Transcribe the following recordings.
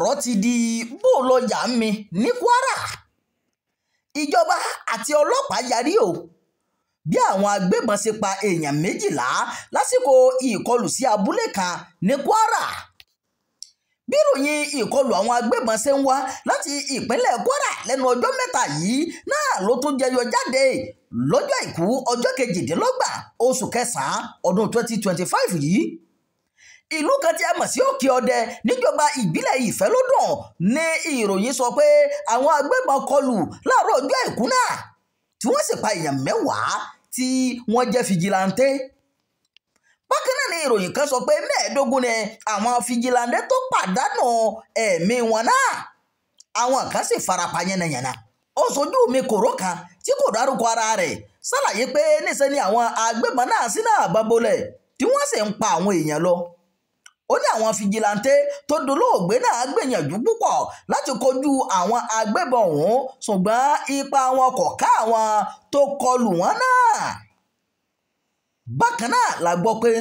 Ọ̀rọ̀ ti di bó lọ yà mí ní Kwara. Ìjọba àti ọlọ́pàá yarí o bí àwọn agbébọn ṣe pa èèyàn 12 lásìkò ìkọlù sí abúlé kan ní Kwara. Bí ìròyìn ìkọlù àwọn agbébọn ṣe ń wá láti ìpínlẹ̀ Kwara lẹ́nu ọjọ́ mẹ́ta yìí náà ló tún jẹyọ jáde lọ́jọ́ Àìkú ọjọ́ 28 oṣù kẹsàn-án ọdún 2025 yìí. Ìlú kan tí a mọ̀ sí Òkè Ọdẹ níjọba ìbílẹ̀ Ìfẹ́lódùn ní ìròyìn sọ pé àwọn agbébọn kọlù láàárọ̀ ọjọ́ Àìkú náà tí wọ́n sì pa èèyàn 10 tí wọ́n jẹ́ fìjìláńtẹ́. Bákan náà ni ìròyìn kan sọ pé 25 ni àwọn fìjìláńtẹ́ tó pàdánù ẹ̀mí wọn náà, àwọn kan sì farapa yánnayànna. Ó sojú mi kòró kan tí kò dárúkọ ara rẹ̀ ṣàlàyé pé níṣe ni àwọn agbébọn náà sí náà bábolẹ̀ tí wọ́n sì ń pa àwọn èèyàn lọ. Ó ní àwọn fìjìláńtẹ́ tó dolóògbé náà gbìyànjú púpọ̀ láti kojú àwọn agbébọn ọ̀hún, ṣùgbọ́n ipa wọn kò ká àwọn tó kọlù wọ́n náà. Bákan náà la gbọ́ pé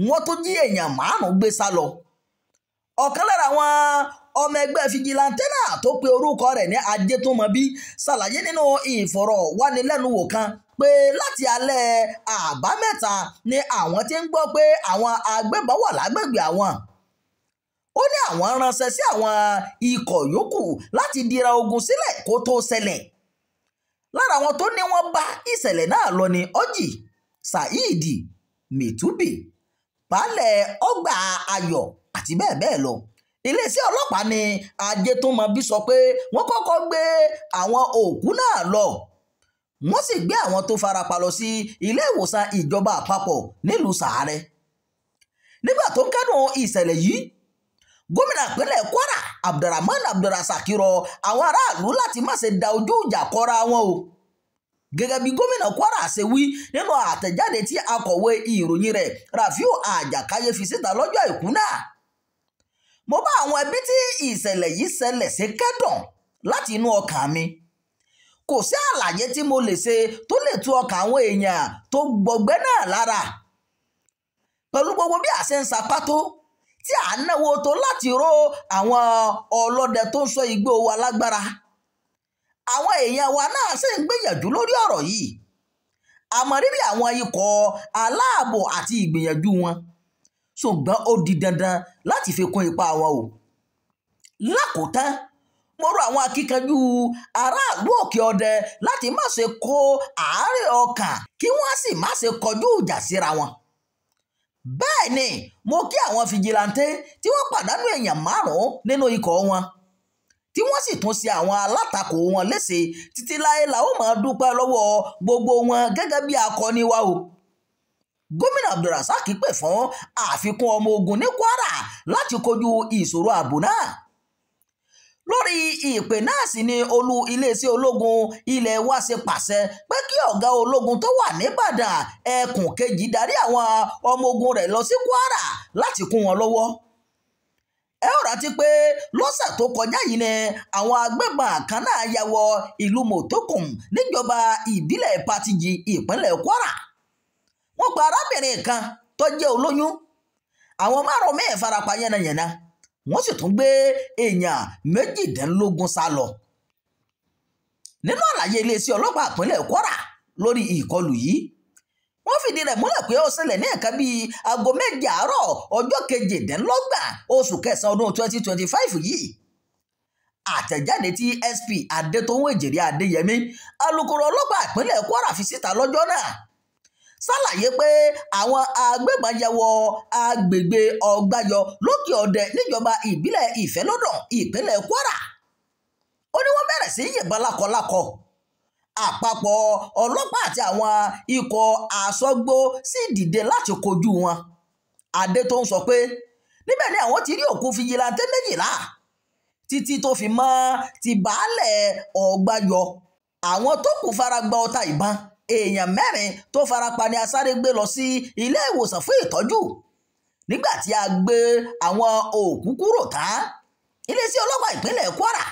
wọ́n tún jí èèyàn 5 gbé sá lọ. Ọ̀kan lára àwọn ọmọ ẹgbẹ́ fìjìláńtẹ́ náà tó pe orúkọ rẹ̀ ní Ajétúnmọ̀bí ṣàlàyé nínú ìfọ̀rọ̀wánilẹ́nuwò kan pé láti alẹ́ Àbámẹ́ta ni àwọn ti ń gbọ́ pé àwọn agbébọn wà lágbègbè àwọn. Ó ní àwọn ránṣẹ́ sí àwọn ikọ̀ yòókù láti dira ogun sílẹ̀ kó tó ṣẹlẹ̀. Lára àwọn tó ní wọ́n bá ìṣẹ̀lẹ̀ náà lọ ni Orji Saheed Mẹ̀túbì, Baálẹ̀ Ọgbà Ayọ̀ àti bẹ́ẹ̀ bẹ́ẹ̀ lọ. Iléeṣẹ́ ọlọ́pàá ní Ajétúnmọ̀bí sọ pé wọ́n kọ́kọ́ gbé àwọn òkú náà lọ, wọ́n sì gbé àwọn tó farapa lọ sí ilé ìwòsàn ìjọba àpapọ̀ nílùú Sàárẹ̀. Nígbà tó ń kẹ́dùn ìṣẹ̀lẹ̀ yìí, gómìnà ìpínlẹ̀ Kwara Abdulrahman Abdulrasaq rọ àwọn aráàlú láti má ṣe da ojú ìjà kọra wọn o. Gẹ́gẹ́ bí gómìnà Kwara ṣe wí nínú àtẹ̀jáde tí akọ̀wé ìròyìn rẹ̀ Rafiu Àjàkáyé fi síta lọ́jọ́ Àìkú náà. Mo bá àwọn ẹbí tí ìṣẹ̀lẹ̀ yìí ṣẹlẹ̀ sí kẹ́dùn láti inú ọkàn mi. Kò sí àlàyé tí mo lè ṣe tó lè tu ọkàn àwọn èèyàn tó gbọgbẹ́ náà lára. Pẹ̀lú gbogbo bí a ṣe ń sapá tó tí à ń náwó tó láti ró àwọn ọlọ́dẹ tó ń sọ igbó wa lágbára. Àwọn èèyàn wa náà sì ń gbìyànjú lórí ọ̀rọ̀ yìí. Àmọ́ rírì àwọn ikọ̀ aláàbò àti ìgbìyànjú wọn, ṣùgbọ́n ó di dandan láti fi kún ipá wọn o. Lákòótán, mo rọ àwọn akíkanjú aráàlú Òkè Ọdẹ láti má ṣe kó àárẹ̀ ọkàn kí wọ́n sì má ṣe kọjú ìjà síra wọn. Bẹ́ẹ̀ ni mo kí àwọn fìjìláńtẹ́ tí wọ́n pàdánù èèyàn 5 nínú ikọ̀ wọn, tí wọ́n sì tún ṣe àwọn alátakò wọn léṣe. Títí láé la ó máa dúpẹ́ lọ́wọ́ gbogbo wọn gẹ́gẹ́ bí akọni wa o. Gómìnà Abdulrasaq pè fún àfikún ọmọ ogun ní Kwara láti kojú ìṣòro ààbò náà. Lórí ìpè náà sì ni olú iléeṣẹ́ ológun ilẹ̀ wa ṣe pàṣẹ pé kí ọ̀gá ológun tó wà nìbàdàn ẹkùn kejì darí àwọn ọmọ ogun rẹ̀ lọ sí Kwara láti kún wọn lọ́wọ́. Ẹ ó rántí pé lọ́sẹ̀ tó kọjá yìí ni àwọn agbébọn kan náà ya wọ ìlú Mọ̀tòkùn níjọba ìbílẹ̀ Patigi ìpínlẹ̀ Kwara. Wọ́n pa arábìnrin kan tó jẹ́ olóyún, àwọn 5 míì farapa yánnayànna, wọ́n sì tún gbé èèyàn 18 sá lọ. Nínú àlàyé iléeṣẹ́ ọlọ́pàá ìpínlẹ̀ Kwara lórí ìkọlù yìí, wọ́n fìdí rẹ̀ múlẹ̀ pé ó ṣẹlẹ̀ ní nǹkan bíi aago 7 àárọ̀ ọjọ́ 28 oṣù kẹsàn-án ọdún 2025 yìí. Àtẹ̀jáde tí SP Adétòun Èjìrè Adéyẹmí, alukoro ọlọ́pàá ìpínlẹ̀ Kwara fi síta lọ́jọ́ náà ṣàlàyé pé àwọn agbébọn ya wọ agbègbè Ọgbáyọ lókè Ọdẹ níjọba ìbílẹ̀ Ìfẹ́lódùn ìpínlẹ̀ Kwara. Ó ní wọ́n bẹ̀rẹ̀ sí yìnbọn lákọlákọ. Àpapọ̀ ọlọ́pàá àti àwọn ikọ̀ àṣọgbó sì dìde láti kojú wọn. Adétòun sọ pé níbẹ̀ ni àwọn ti rí òkú fìjìláńtẹ́ 12 títí tó fi mọ́ ti Baálẹ̀ Ọgbáyọ. Àwọn tó kù fara gba ọta ìbọn. Èèyàn 4 tó farapa ni a sáré gbé lọ sí ilé ìwòsàn fún ìtọ́jú. Nígbà tí a gbé àwọn òkú kúrò tán, iléeṣẹ́ ọlọ́pàá ìpínlẹ̀ Kwara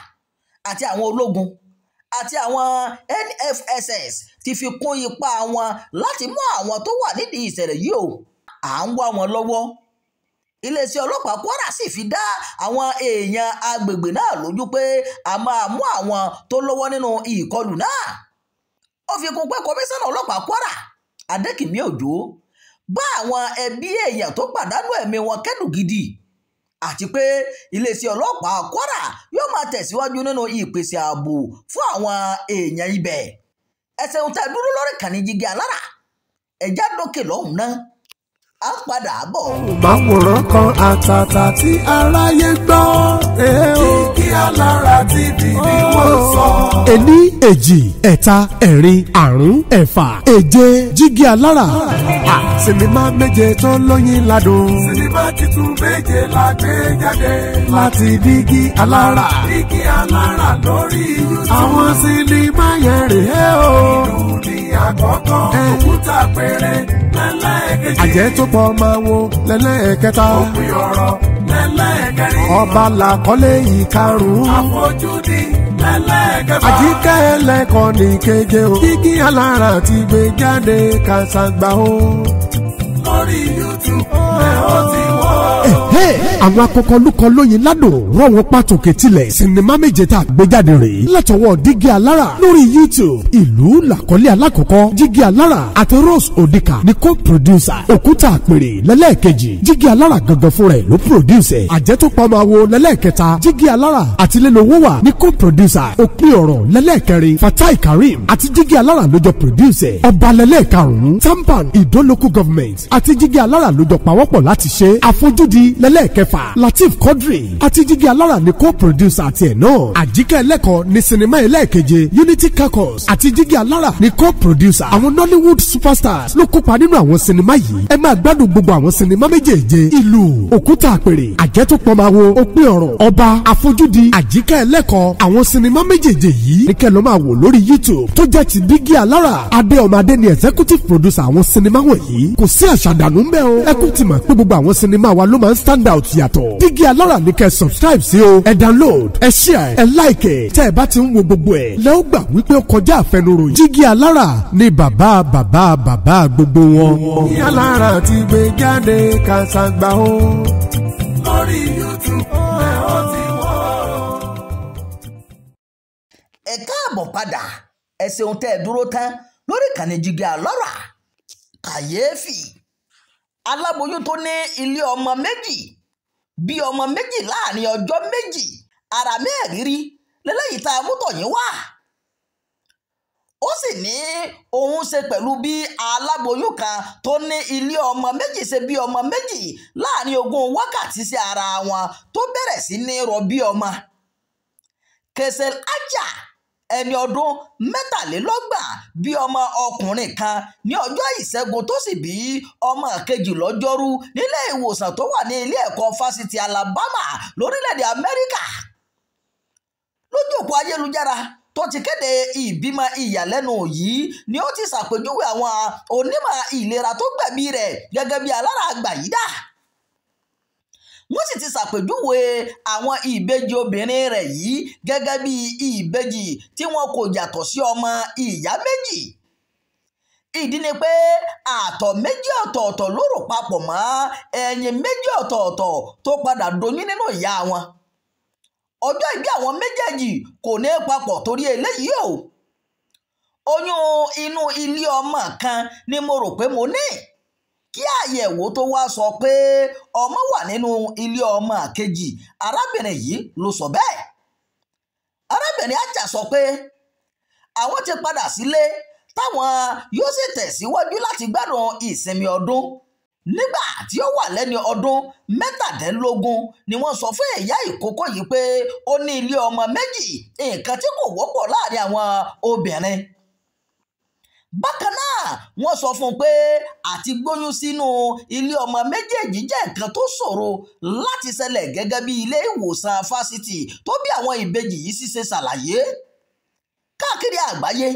àti àwọn ológun àti àwọn NFSS ti fi kún ipá wọn láti mú àwọn tó wà nídìí ìṣẹ̀lẹ̀ yìí o. À ń wá wọn lọ́wọ́. Iléeṣẹ́ ọlọ́pàá Kwara sì fi dá àwọn èèyàn agbègbè náà lójú pé a máa mú àwọn tó lọ́wọ́ nínú ìkọlù náà. Ó fi kún pé kọmíṣánná ọlọ́pàá Kwara Adékìmí Òjó bá àwọn ẹbí èèyàn tó pàdánù ẹ̀mí wọn kẹ́dùn gidi, àti pé iléeṣẹ́ ọlọ́pàá Kwara yóò máa tẹ̀síwájú nínú ìpèsè ààbò fún àwọn èèyàn ibẹ̀. Ẹ ṣeun tẹ́ dúró lórí ìkànnì Jígí Alára, ẹ̀já dókè lọ́hùn náà, à ń padà bọ̀. Máwòrán kan àtàtà tí aráyé gbọ́. Jígí Alára TV ni wọ́n sọ. Ení, èjì, ẹ̀ta, ẹ̀rin, àrún, ẹ̀fà, èje, Jígí Alára. Sinimá méje tó lóyin ládùn. Sinimá titun méje la gbé jáde. Láti Dígí Alára. Dígí Alára lórí YouTube. Àwọn sinimá yẹn rèé o. Ìlú ni àkọ́kọ́. Òkúta péré lẹ́lẹ́kejì. Àjẹ́ tó pọ̀ máa wo lẹ́lẹ́kẹta. Òpin ọ̀rọ̀ lẹ́lẹ́kẹrin. Ọba làkọ́lé ìkarùn-ún. Àfojúdi lẹ́lẹ́kẹfà. Àjíkẹ́ ẹlẹ́kọ̀ọ́ ní keje o. Jígí Alára ti gbé jáde kàṣàgbà o. Lórí YouTube ẹ ó ti wọ́. Àwọn akọkọlùkọ lóyin ládùn rọ̀ wọ́n pàtòkè tilẹ̀. Sinimá méje tá a gbé jáde rèé látọwọ́ Dígí Alára lórí YouTube. Ìlú làkọ́lé alákọ̀ọ́kọ́, Jígí Alára àti Rose Odika ní co-producer. Òkúta àpèrè lẹ́lẹ́ẹ̀kejì, Jígí Alára gangan fún rẹ̀ ló produce ẹ̀. Àjẹtòpamọ́ àwo lẹ́lẹ́ẹ̀kẹta, Jígí Alára àti Lélowo ní co-producer. Òpin ọ̀rọ̀ lẹ́lẹ́ẹ̀kẹrin, Fatai Karim àti Jígí Alára ló jọ produce ẹ̀. Ọba lẹ́lẹ́ẹ̀karùn-ún, Tampan Ìdó local government àti Jígí Alára ló jọ pawọ́pọ̀ láti ṣe. Àfojúdi lẹ́lẹ́ẹ̀kẹfà, Lateef Quadri àti Jígí Alára ní co-producer àti ẹ̀ náà. Àjíkẹ́ ẹlẹ́kọ̀ọ́ ní sinimá ẹlẹ́ẹ̀keje, Unity Caucus àti Jígí Alára ní co-producer. Àwọn Nollywood superstars ló kópa nínú àwọn sinimá yìí. Ẹ máa gbádùn gbogbo àwọn sinimá méjèèje. Ìlú, Òkúta àpèrè, Àjẹtòpọ̀máwo, Òpin ọ̀rọ̀, Ọba, Àfojúdi, Àjíkẹ́ ẹlẹ́kọ̀ọ́. Àwọn sinimá méjèèje yìí ní kẹ́ lọ máa wò lórí YouTube tó jẹ́ ti Dígí Alára. Adé Ọmọadé ni executive producer àwọn sinimá wọ̀nyí. Kò sí àṣàdànù ń bẹ́ o. Ẹ kú ti mọ̀ pé gbogbo àwọn sinimá wa ló máa ń stand out yàtọ̀. Dígí Alára ní kẹ́ subscribe sí o. Ẹ download, ẹ share, ẹ like ẹ. Tẹ́ ẹ bá ti ń wo gbogbo ẹ̀ lẹ́ ó gbà wípé ó kọjá àfẹnuròyìn. Jígí Alára ni bàbá bàbá bàbá gbogbo wọn. Jígí Alára ti gbé jáde kàṣàgbà o. Lórí YouTube ẹ ó ti wọ́. Ẹ káàbọ̀ padà, ẹ ṣeun tẹ́ ẹ dúró tán lórí ìkànnì Jígí Alára. Kàyéfì, aláboyún tó ní ilé ọmọ méjì bí ọmọ méjì láàrin ọjọ́ méjì, ara mẹ́rìírí lélẹ́yìí tá a mú tọ̀yìn wá. Ó sì ní òun ṣe pẹ̀lú bí aláboyún kan tó ní ilé ọmọ méjì ṣe bí ọmọ méjì láàrin ogún wákàtí sí ara wọn tó bẹ̀rẹ̀ sí ní rọbí ọmọ. Kesel Aja, ẹni ọdún 33, bí ọmọ ọkùnrin kan ní ọjọ́ ìṣẹ́gun tó sì bí ọmọ kejì lọ́jọ́rú nílé ìwòsàn tó wà ní ilé ẹ̀kọ́ fásitì Alabama lórílẹ̀‐èdè Amẹ́ríkà. Lójú òpó ayélujára tó ti kéde ìbímọ ìyàlẹ́nu yìí ni ó ti ṣàpèjúwe àwọn onímọ̀ ìlera tó gbẹ̀bí rẹ̀ gẹ́gẹ́ bí alára àgbàyídà. Wọ́n sì ti ṣàpèjúwe àwọn ìbejì obìnrin rẹ̀ yìí gẹ́gẹ́ bí ìbejì tí wọn kò yàtọ̀ sí ọmọ ìyá méjì. Ìdí ni pé àtọ̀ méjì ọ̀tọ̀ọ̀tọ̀ ló rò papọ̀ mọ́ ẹyin méjì ọ̀tọ̀ọ̀tọ̀ tó padà doyún nínú ìyá wọn. Ọjọ́ ìbí àwọn méjèèjì kò ní papọ̀ torí eléyìí o. Oyún inú ilé ọmọ kan ni mo rò pé mo ní, kí àyẹ̀wò tó wá sọ pé ọmọ wà nínú ilé ọmọ kejì, arábìnrin yìí ló sọ bẹ́ẹ̀. Arábìnrin Aja sọ pé àwọn ti padà sílé táwọn yóò sì tẹ̀síwájú láti gbádùn ìsinmi ọdún. Nígbà tí ó wà lẹ́ni ọdún 17 ni wọ́n sọ fún ìyá ìkókó yìí pé ó ní ilé ọmọ méjì, nǹkan tí kò wọ́pọ̀ láàrin àwọn obìnrin. Bákan náà wọ́n sọ fún un pé àti gbóyún sínú ilé ọmọ méjèèjì jẹ́ nǹkan tó ṣòro láti ṣẹlẹ̀ gẹ́gẹ́ bí ilé ìwòsàn fásitì tó bí àwọn ìbejì yìí sì ṣe ṣàlàyé. Káàkiri àgbáyé,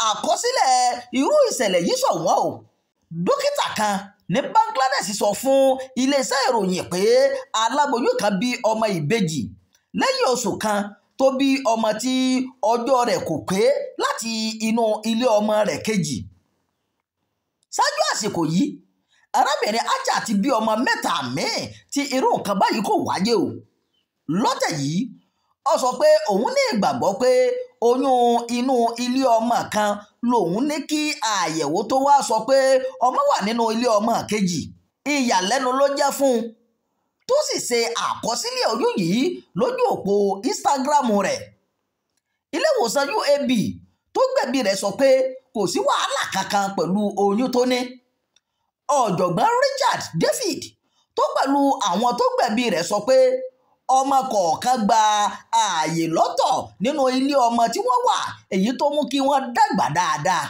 àkọsílẹ̀ irú ìṣẹ̀lẹ̀ yìí ṣọ̀wọ́n o. Dókítà kan ní Bangladesh sọ fún iléeṣẹ́ ìròyìn pé aláboyún kan bí ọmọ ìbejì lẹ́yìn oṣù kan tó bí ọmọ tí ọjọ́ rẹ̀ kò pé láti inú ilé ọmọ rẹ̀ kejì. Ṣáájú àsìkò yìí, Arábìnrin Acha ti bí ọmọ mẹ́ta míì tí irú nǹkan báyìí kò wáyé o. Lọ́tẹ̀ yìí, ó sọ pé òun ní ìgbàgbọ́ pé oyún inú ilé ọmọ kan lòun ní kí àyẹ̀wò tó wá sọ pé ọmọ wà nínú ilé ọmọ kejì. Ìyàlẹ́nu ló jẹ́ fún un tó sì ṣe àkọsílẹ̀ oyún yìí lójú òpó Instagram rẹ̀. Ilé ìwòsàn UAB tó gbẹ̀bí rẹ̀ sọ pé kò sí wàhálà kankan pẹ̀lú oyún tó ní. Ọ̀jọ̀gbọ́n Richard David tó pẹ̀lú àwọn tó gbẹ̀bí rẹ̀ sọ pé ọmọ kọ̀ọ̀kan gba ààyè lọ́tọ̀ nínú ilé ọmọ tí wọ́n wà, èyí tó mú kí wọ́n dàgbà dáadáa.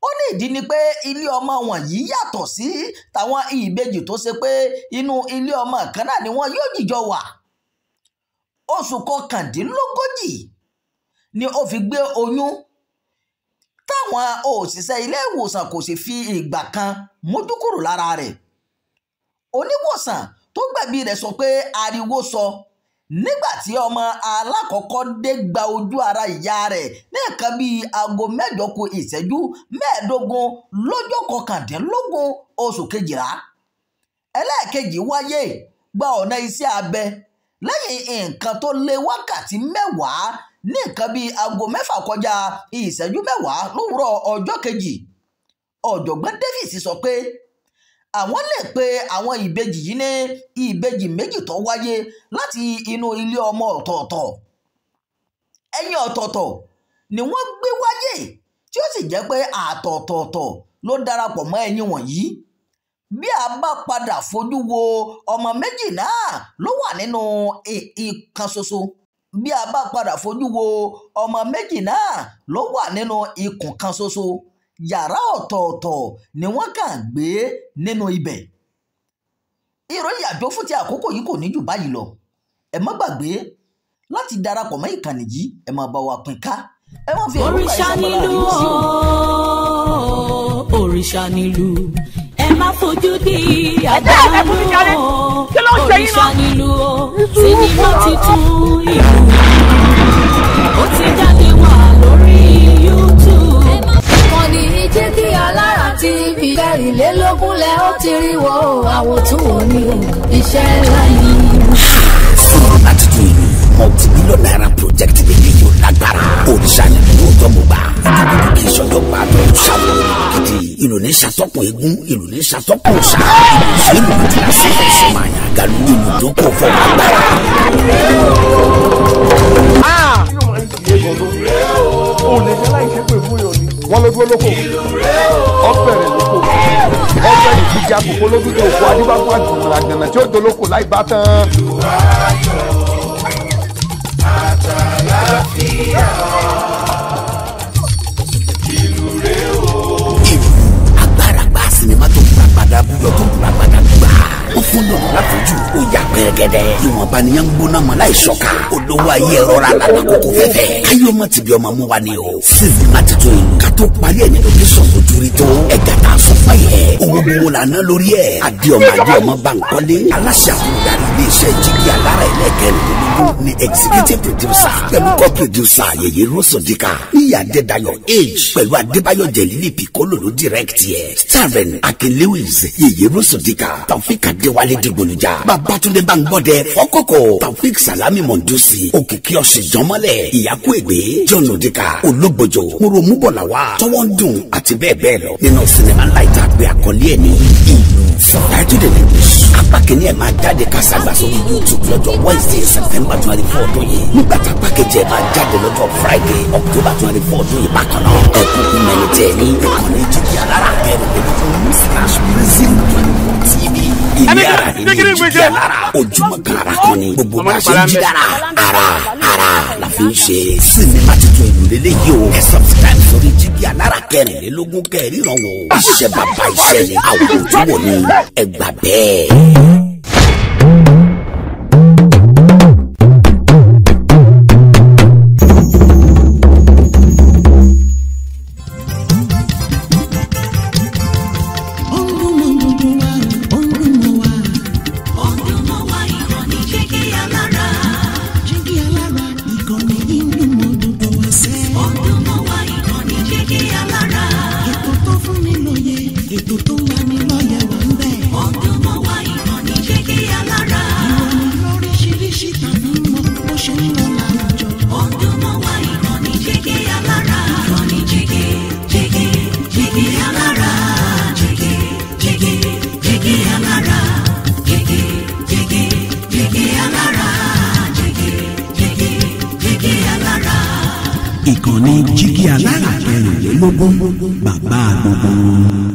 Ó ní ìdí ni pé ilé ọmọ wọ̀nyí yàtọ̀ sí tàwọn ìbejì tó ṣe pé inú ilé ọmọ kan náà ni wọ́n yóò jìjọ wà. Oṣù 39 ni ó fi gbé oyún táwọn òṣìṣẹ́ ilé ìwòsàn kò sì fi ìgbà kan mójú kúrò lára rẹ̀. Oníwòsàn tó gbẹ̀bí rẹ̀ sọ pé ariwo sọ nígbà tí ọmọ alákọ̀ọ́kọ́ dé gba ojú ara ìyá rẹ̀ ní nǹkan bíi 7:45 lọ́jọ́ 19 oṣù kejìlá. Ẹlẹ́ẹ̀kejì wáyé gba ọ̀nà iṣẹ́ abẹ lẹ́yìn nǹkan tó lé wákàtí 10 ní nǹkan bíi 5:50 lówùúrọ̀ ọjọ́ kejì. Ọ̀jọ̀gbọ́n Davis sọ pé àwọn lè pe àwọn ìbejì yìí ní ìbejì méjì tó wáyé láti inú ilé ọmọ ọ̀tọ̀ọ̀tọ̀. Ẹyin ọ̀tọ̀ọ̀tọ̀ ni wọ́n gbé wáyé tí ó sì jẹ́ pé àtọ̀tọ̀ọ̀tọ̀ ló darapọ̀ mọ́ ẹyin wọ̀nyí. Bí a bá padà fojú wo ọmọ méjì náà ló wà nínú ìkan ṣoṣo. Bí a bá padà fojú wo ọmọ méjì náà ló wà nínú ikùn kan ṣoṣo. Yàrá ọ̀tọ̀ọ̀tọ̀ ni wọ́n kàn gbé nínú ibẹ̀. Ìròyìn àjò fún ti àkókò yìí kò ní jù báyìí lọ. Ẹ má gbàgbé láti darapọ̀ mọ́ ìkànnì yìí, ẹ máa bá wa pín ká. Ẹ má fi òrìṣà nílùú o, òrìṣà nílùú, ẹ má fojú di àdánù o, òrìṣà nílùú o, sinimá titun ìlú ó ti jáde wá lórí YouTube. Ìkànnì Jígí Alára TV 24 lẹ ó ti rí wo àwòtúnwò ní iṣẹ́ ńlá yìí. Sinimá titun ìlú multi-billion naira project lè yóò lágbára. Òrìṣà ni ìlú tó mú gbà. Gidigidi kì í ṣọjọ́ gbà tó ń ṣàwọ̀ gidi. Ìlú ní ṣàtọ́kùn eégún, ìlú ní ṣàtọ́kùn ṣá. Ìlú tí a ṣe fẹ́ sọ máa yàn galu ìlú tó kò fọ agbára. O lè jẹ́ láì ṣe pé fún yòó ni. Wọ́n ló dúró lóko. Ọ̀bẹ̀rẹ̀ lóko. Ọ̀bẹ̀rẹ̀ ìjà kòkó lójú tó kó adébáfún àjùmọ̀lá gbọ̀nà tí ó dolóko láì bá tán. Ìlú agbára gba sinimá tó gbàgbàdà búyọ tó gbàgbàdà gbà. Ó fún lọ́nà láfojú ó yà pẹ́rẹ́gẹ́dẹ́. Ìwọ̀nba ni yẹn ń gbóná mọ́ láì ṣọ́ka. Olówó ayé rọra lànà kókó fẹ́fẹ́. Káyọ̀ ọmọ tìbí ọmọ mú wa ni o. Sinimá titun ìlú ká tó parí ẹ̀ ní location ojú rí tó. Ẹ̀gá tá a sọ fún yẹ. Owó gbowó la ná lórí ẹ̀. Adéọmọ Adéọmọ Bankole. Aláṣẹ àtúndarí ilé-iṣẹ́ Jígí Alára ẹlẹ́kẹ̀rìnlélógún ni executive producer pẹ̀lú co-producer Yèyé Rọ́sọ̀díkà. Níyà Adédayọ̀ Age pẹ̀lú Adébáyọ̀ Jẹ̀lílì Piccolo ló direct yẹ. Starring Akin Lewis, Yèyé Rọ́sọ̀díkà, Taofik Adéwálé Dìgbòlùjà, Babátúndé Báńgbọ́dẹ, Fọ́kọ̀kọ̀, Taofik Salami Mọ̀ndúsì, Òkìkí Ọ̀ṣìjọ́mọ́lẹ̀, Ìyákú Ègbé, John Odika, Ológbòjò, Mòròmúbọ̀làwà, Tọwọ́ndùn àti bẹ́ẹ̀ bẹ́ẹ̀ lọ. Nínú sinimá ńlá ìtàgbé àkọlé ẹ̀ ní ìlú. Subtitled in English. Apá kìíní ẹ̀ máa jáde kásàgbà sórí YouTube lọ́jọ́ Wednesday September 24 ọdún yìí. Nígbà tá apá kejì ẹ̀ máa jáde lọ́jọ́ Friday October 24 ọdún yìí bákan náà. Ẹ kúkú mẹ́ni tẹ̀ ní ìkànnì Jígí Alára 24/Brazil 24 TV. Ilé ara ní Jígí Alára ojúmọ́ kan ara kan ni gbogbo bá a ṣe ń jí dára ara ara la fi ń ṣe. Sinimá titun ìlú lélẹ́yìí o. Ẹ subscribe sórí Jígí Alára 24 kẹrìnrán wo. Iṣẹ́ bàbá iṣẹ́ ni àwọn ojúwò ni ẹ gbà bẹ́ẹ̀. Ètò tó ń lani lọ́yẹ̀. Ìkànnì Jígí Alára 24, bàbá gbogbo.